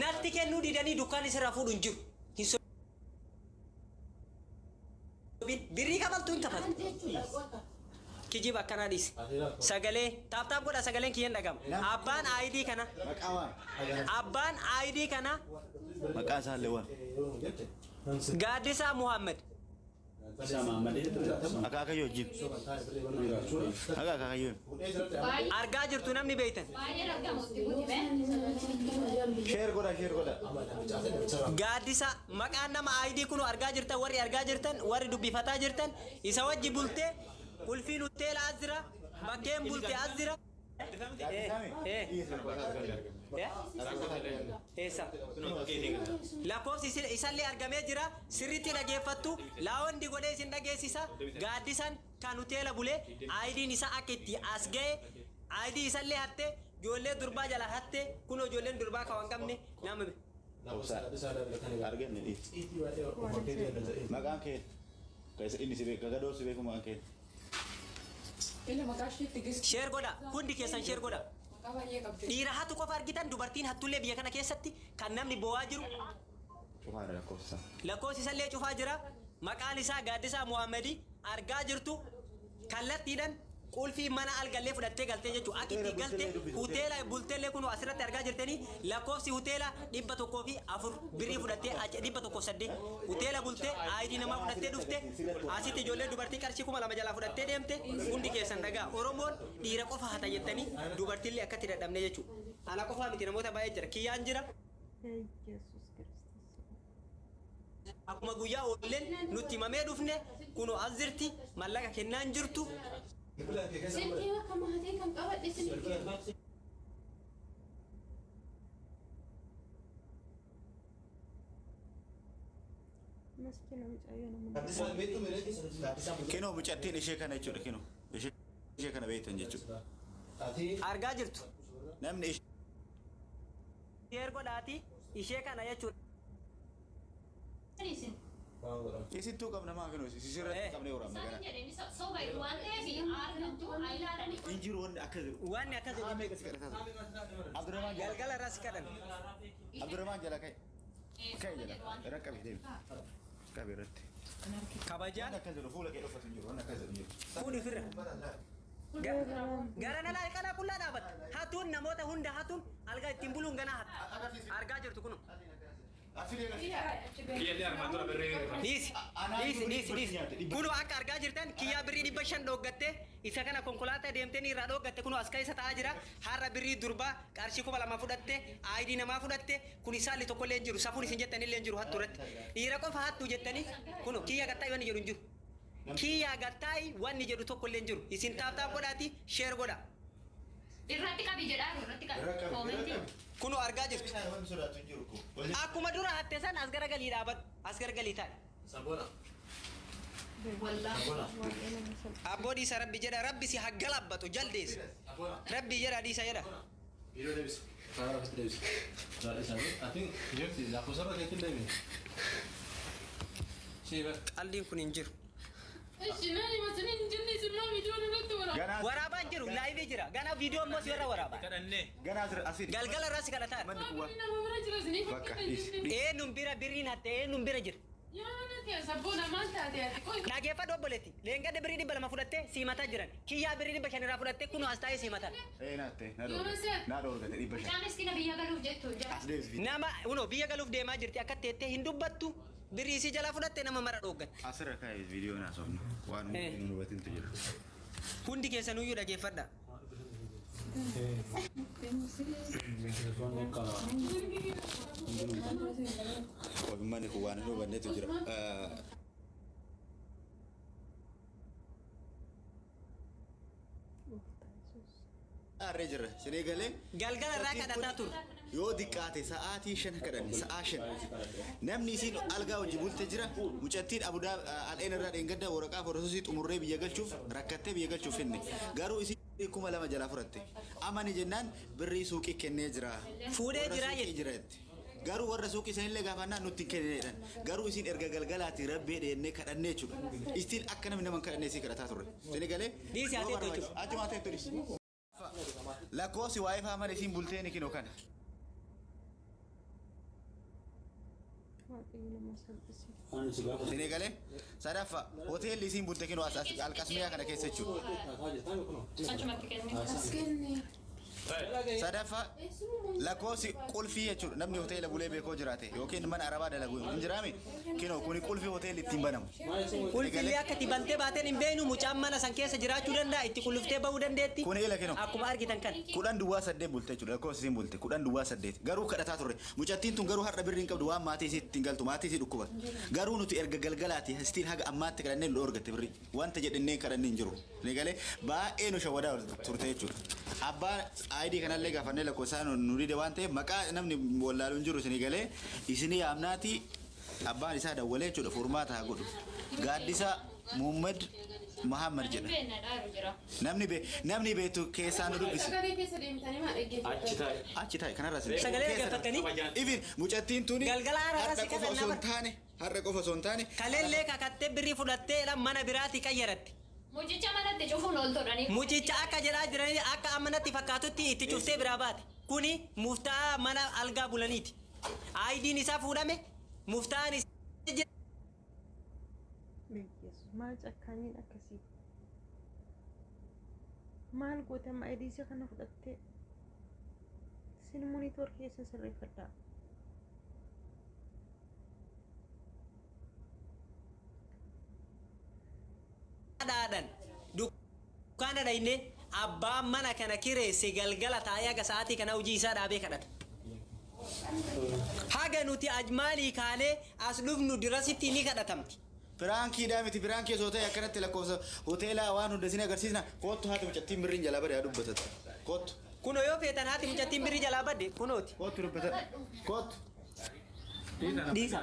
Natti kennuu didanii dukkaan isirraa fuudhu hin jiru. Hin sobin. Birrii kafaltu hin kafaltu. Kijiba akkanaa dhiisi. Sagalee tap tap godha sagaleen kiyyan dhagama. Abbaan ID kana. Maqaa waan. Abbaan ID kana. Maqaa isaallee waan. Gaaddisaa Muhammad. Akaakayyuu wajjin. Haga akaakayyuu. Argaa jirtu namni beektan. Share godha share godha. Gaaddisa maqaan nama ID kun argaa jirtan, warri argaa jirtan, warri dubbifataa jirtan, isa wajji bultee qulfiin hoteela as jira, bakkeen bulte as jira. Eessa? Lakkoofsi isallee argamee jira. Sirriitti dhageeffattu. Laawandi godhee isin dhageessisa. Gaaddisan kan hoteela bulee ID'n isaa akka itti as ga'e, ID isallee hatte, ijoollee durbaa jala hatte. Kun ijoolleen durbaa kan hin qabne nama. Arganne dhiisi. Maqaan kee keessa inni si beeku gadoo si beeku maqaan kee. Share godha, hundi keessan share godha. Dhiira hatu qofa argitan, dubartiin hattullee biyya kana keessatti kan namni bo'aa jiru. Cufaadha lakkoofsa. Lakkoofsi isallee cufaa jira. Maqaan isaa Gaaddisaa Muhammadi argaa jirtu. Kallattiidhaan qulfii mana algallee fudhattee galtee jechuudha. Akka itti galte hoteela bulteellee kun asirratti argaa jirtanii, lakkoofsi hoteela 104 birrii fudhattee 108 hoteela bultee ID namaa fudhattee dhufte. Asitti ijoollee dubartii qarshii 2000 jalaa fudhattee deemte. Hundi keessan dhagaa, Oromoon dhiira qofa hata jettanii dubartiillee akkatti dadhabne jechuudha. Ana qofaa miti, namoota baay'ee jira. Kiyyaan jira. ኢየሱስ ክርስቶስ. Akkuma guyyaa oolleen nutti himamee dhufne, kunoo as jirti, mallaqa kennaan jirtu. Silkii bakka maatii kan qabadhe silkii. Maskiina mucayyoo nama. Kinoo mucattiin ishee kana jechuudha, kinoo. Ishee kana beektan jechuudha. Argaa jirtu. Namni ishee Share godhaati, ishee kana jechuudha. Isin. Isittuu qabna maa kinoo sisirratti qabnee waraabna Isaan gara. jedheen soba waan ta'eef argamtu haa ilaalanii. Hin jiru wanni akka jiru. Wanni akkas jedhu. Meeqa si kadhataa ture? Abdurrahman jala. Galgala irraa si kadhan. Abdurrahman jala ka'e. Ka'e jala. Irra qabi deemi. Qabi irratti. Kabajaan. Wanni akkas jedhu fuula kee dhofatu hin jiru. Wanni akkas jedhu hin jiru. Fuudhi ofirra. Gara nalaa qalaa qullaa dhaabatta. Hatuun namoota hunda hatuun algaa ittiin buluun ganaa hatta. Argaa jirtu kunu. Dhiisi, dhiisi, dhiisi, dhiisi. Kunoo akka argaa jirtan kiyyaa birrii 500 dhooggatte, isa kana konkolaataa deemtee irraa dhooggatte, kunoo as keessa taa'aa jira. Har'a birrii durbaa qarshii 2000 fudhatte, ID namaa fudhatte, kun isaalli tokkollee hin jiru. Safuun isin jettanillee hin jiru hattuu irratti. Dhiira qofa hattuu jettanii kunoo kiyya gattaa'i wanni jedhu hin jiru. Kiyya gattaa'i wanni jedhu tokkollee hin jiru. Isin tap tap godhaati share godha. Irratti qabi jedhaa jiru, irratti qabi. Koomentii. Kunoo argaa jirtu. Wanni sodaatu hin jiru. Akkuma dura hatte san as garagalii dhaabadhu. As garagalii taa'i. Wallaahi. Waaqee nama salphisa. Abboo dhiisa, rabbi jedha, rabbi si haggalabbatu jaldeessa. Rabbi jedha, dhiisa jedha. Viidiyoo deebisi. Karaa akkasitti deebisi. Ati jirti lakkoofsarra keetti deebi. Shii bar. Qalliin kun hin jiru. Ishi nani masini hin jenne isin maa viidiyoon irratti waraaba. Ganaa Waraabaan jiru, live jira. Ganaa viidiyoo immoo si irra waraabaa. Ganaa asii. Galgala irraa si kadhataa. Manni kun waan. Nama bira jira isinii Bakka fakkaata hin dhiisi. jenne. Eenyuun bira birriin hatte, eenyuun bira jira? Yaa nati sabboo namaan taate ati qoy. Dhageeffadhu obboleetti. Leengadde birrii 200 fudhattee simataa jiran. Kiyyaa birrii 500 irraa fudhattee kunoo as taa'ee simataa. Ee naatte na dhoorgate. Na dhoorgate 500. Mucaa miskiina biyya galuuf jettu jara. As deebisi. Nama unoo biyya galuuf deemaa jirti, akka teettee hin dubbattu, birrii isii jalaa fudhatte, nama mara dhooggatte. Asirra kaa'e viidiyoo naasofnu. Waan nu hubatintu jira. Hundi keessanuyyuu dhageeffadha. Manni kun waan hin hubannetu jira. Gooftaa Yesuus. Aarree jirra. Sinii galee. Galgala irraa kadhataa turre. Yoo diqqaate sa'aatii 5 kadhanne, sa'aa 5. Namni isiin algaa hojii bulte jira. Mucattiin abudaa al'een irraa dheengadda waraqaa forososii xumurree biyya galchuuf rakkattee biyya galchuuf finne. Garuu isiin 2000 jalaa fudhatte. Amani jennaan birrii suuqii kennee jira. Fuudhee Warra jira suuqii jetti. jira jetti. Garuu warra suuqii sanillee gaafannaan nutti hin kenninedhan. Garuu isiin erga galgalaati rabbee dheennee kadhannee jechuudha. Istiin akka namni nama hin kadhannee isii kadhataa turre. Sini galee. Dhiisi, haa teettu jechuudha. Achuma teettu dhiisi. Lakkoofsi waa'ee faa mana isiin bulteen kinoo kana. Waaqayyo nama salphise. Isinii galee sadaffaa hoteelli isiin bulte kinoo as alqasmiyaa kana keessa jechuudha. Achumatti kenne. As kenne. Sadaffaa lakkoofsi qulfii jechuudha namni hoteela bulee beekoo jiraate yookiin mana arabaa dalagu hin jiraame kinoo kuni qulfii hoteelli ittiin banamu. Qulfillee akka itti bantee baateen hin beeknu mucaan mana san keessa jiraachuu danda'a itti qulluftee bahuu dandeetti. Kun eela kinoo. Akkuma argitan kan. 18 bulte jechuudha lakkoofsi isiin bulte 18 garuu kadhataa turre mucattiin tun garuu har'a birrii hin qabdu waan maatii isii ittiin galtu maatii isii dhukkuba garuu nuti erga galgalaati istiin haga ammaatti kadhannee nu dhoorgatte birrii wanta jedhannee kadhannee hin jiru ni galee baay'ee nu shawwadaa turte jechuudha abbaan ID kanallee gaafannee lakkoofsa nu dide waan ta'eef maqaa namni wallaalu hin jiru isinii galee isinii yaamnaati abbaan isaa dawwalee jechuudha furmaata haa godhu Gaaddisa Muhammad Muhammad jedha namni be namni beektu keessaa nu dubbisi. Sagalee keessa deemtanii maa dhaggeeffattan? Achi taa'e kanarraa sin. Sagalee dhaggeeffattanii? Ifin mucattiin tuni Galgala haaraa har'a si qofa kadhannaa osoo hin taane har'a qofa osoo hin taane Kaleellee kakattee birrii fudhattee mana biraatti qayyaratte. Mucicha manatti cufuun ooltodhani. Mucicha akka jedhaa jiranii akka amanatti fakkaatutti itti cuftee biraa baate. Kuni muftaa mana algaa bulaniiti. Aayidiin isaa fuudhame muftaan isaa Yesus maal cakkaaniin akkasii? Maal goote amma ID kana fudhattee? Isin monitor keessa sirreeffadhaa. Dhaadhan dukkaana dhayne abbaan mana kana kireesse galgala taa'ee haga sa'aatii kana hojii isaa dhaabee kadhata. Haga nuti ajmaalii kaanee as dhufnu dirasitti ni kadhatamti. Piraankiidhaa miti piraankii osoo ta'e akkanatti lakkoofsa hoteelaa waan hunda isin agarsiisna kootu haati mucattiin birriin jalaa bade haa dubbatatu kootu. Kunoo yoo feetan haati mucattiin birrii jalaa badde kunooti. Kootu dubbatadhu kootu. Dhiisa.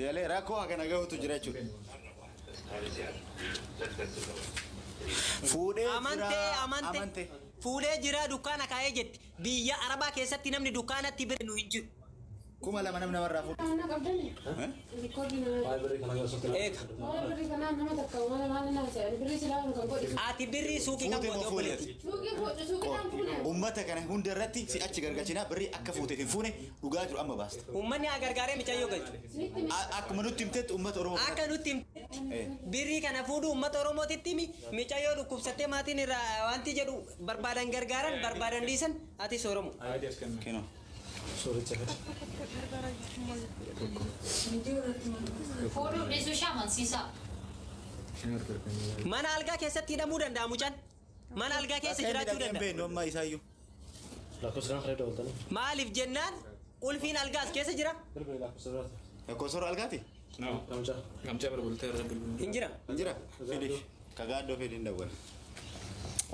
Yalee rakkoo akkana gahutu jira jechuudha. Fuudhee Amantee jira amante fuudhee jira dukkaana kaa'ee jetti biyya arabaa keessatti namni dukkaanatti bira nu hin jiru. 2000 namni namarraa fuudhe. Kana qabdani? Rikoordi nama. Eega. Waan birrii kanaa nama takka waan waan nama se'an birrii silaa kan godhu. Ati birrii suuqii kan Fuute moo goote fuudhe? obboleetti. Suuqii fuudhu suuqii kan fuudhu. Uummata kana hunda irratti si achi gargalchinaa birrii akka fuuteef hin fuune dhugaa jiru amma baasta. Uummanni haa gargaaree micayyoo galchu. Sinitti Akkuma nutti himtetti uummata Oromoo. Akka nutti himtetti birrii kana fuudhu uummata Oromootitti himi micayyoo dhukkubsattee maatiin irraa wanti jedhu barbaadan gargaaran barbaadan dhiisan atis Oromo. Kenoo. Fuudhuuf dhiisuu ishee amansiisaa. Mana algaa keessatti hidhamuu danda'a mucaan. Mana algaa keessa jiraachuu danda'a. Beeknu amma isaayyuu. Maaliif jennaan ulfiin algaas keessa jira? Lakkoofsa hora algaati? Gamchaa bira bultee irra bilbilu. Hin jira. Hin jira? Fidi. Kagaaddoo fidi hin dawwala.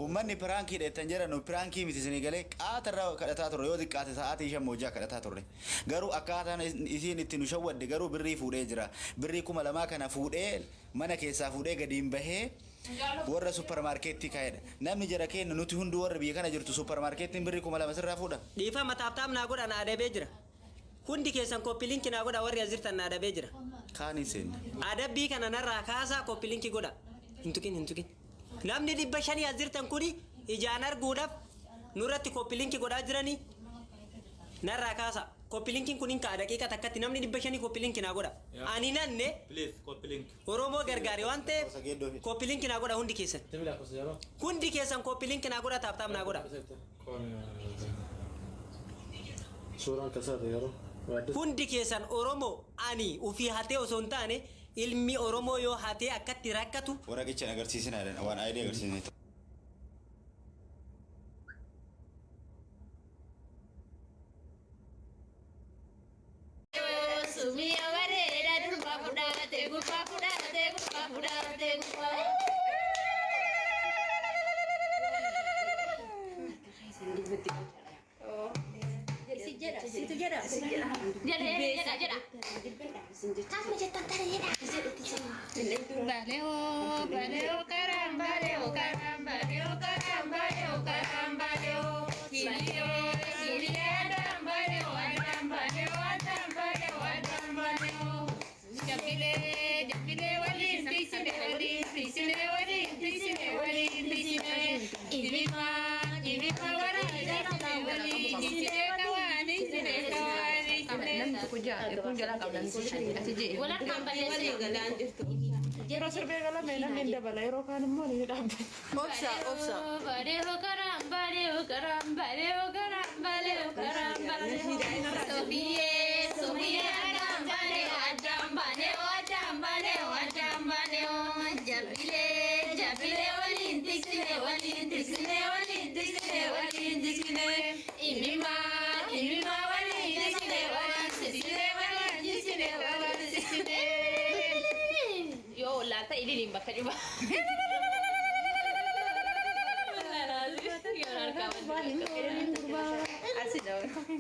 Uummanni piraankii dheettan jedhan piraankii miti isinii galee qaatarraa kadhataa turre yoo xiqqaate sa'aatii 5 hojjaa kadhataa turre. Garuu akkaataan isiin itti nu shawwadde garuu birrii fuudhee jira. Birrii 2000 kana fuudhee mana keessaa fuudhee gadi hin bahee warra supparmaarkeettii kaa'edha. Namni jara keenya nuti hunduu warra biyya kana jirtu supparmaarkeettiin birrii 2000 sirraa fuudha. Dhiifama taaptaap naa godha na adabee jira. Hundi keessan koppiliinki naa godha warri as jirtan na adabee jira. Kaan hin seenne. Adabbii kana narraa kaasaa koppiliinki godha. Hin tuqin hin tuqin. Namni 500 as jirtan kuni ijaan arguudhaaf nurratti koppiliinki godhaa jiranii narraa kaasa. Koppiliinkiin kun hin ka'a daqiiqa takkatti namni 500 koppiliinki naa godha. Ani nanne Please, copy link. Oromoo gargaare waan ta'eef koppiliinki naa godha hundi keessan. Hundi keessan koppiliinki naa godha taaptaap naa godha. Hundi keessan Oromoo ani ufii hatee osoo hin taane ilmi Oromoo yoo hatee akkatti rakkatu Warraqicha hin agarsiisinaa jedhan waan ID agarsiisne. Sumiya bareeda durba fudhate gurbaa fudhate gurbaa fudhate gurbaa. Jedha jedha jedha jedha. Akkuma jettan tana jedha. Baleo baleo karam baleo karam baleo karam baleo karam baleo. Silio silio adam baleo adam baleo adam baleo adam baleo. Jabile jabile waliin tiksine waliin tiksine waliin tiksine waliin tiksine. Ibima ibima waraabaa waliin tiksine kawaani tiksine kawaani tiksine. Ja'a kun jalaa qabdan ati ji'i. Walakkaan balleessina. Yeroo sirbee galame namni hin dabala yeroo kaan immoo ni dhaabbata. Obsa, obsa. Bareeho karaan bareeho karaan bareeho karaan bareeho karaan bareeho. Sofiyyee sofiyyee addaan bareeho addaan bareeho addaan bareeho addaan bareeho. Jabbilee jabbilee waliin tiksine waliin tiksine waliin tiksine waliin tiksine. Imimaa imimaa waliin tiksine waliin tiksine waliin tiksine waliin tiksine. Yoo laata ililiin bakka dhiba.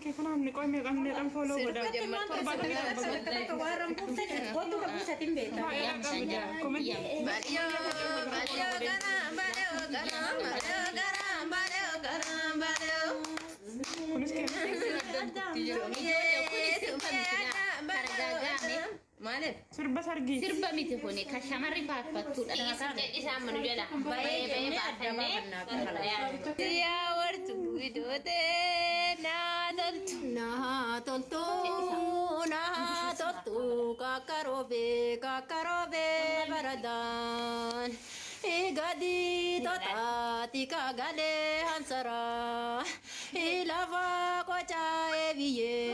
Kee kanaan ni qoy meeqan meeqan fooloo godha. Bareeho, bareeho karaan, bareeho karaan, bareeho karaan, bareeho karaan, bareeho. Kunis kee Maaliif? sirba sargii. Sirba miti kuni kan shamarri faarfattudha. Isaan manu jala bahee bahee baafannee. Yaa wartu idootee naa toltu. Naa toltu, naa toltu, kakkaroobe, kakkaroobe baradaan. Gadi totaati kagalee hansaraa. Lafa qocaa'ee biyyee,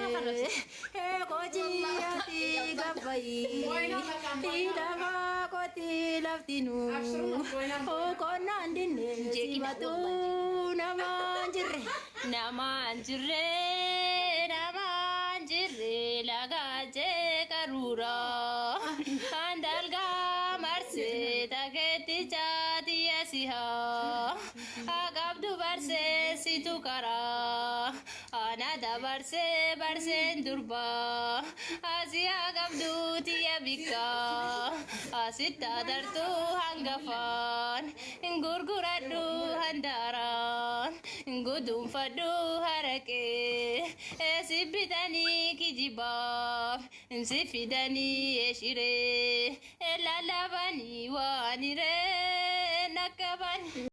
qochiyaati gabbayi. Lafa qoti laftinuu, qonnaan dinnee simatu namaan jirre. Namaan jirre namaan jirre lagaa qaruura. Handalgaa marsee takeetti chaatiya sihaa. Haqabdu barsee situ karaa. Ana dabarsee barseen durbaa. Asii haqabdu tiyya bikkaa. Asitti adartuu hangafaan. Gurguradhu handaaraan. Guduunfadhu haraqee. Si bitanii kijibaaf. Si fidanii eshiree. Lallabanii waaniree.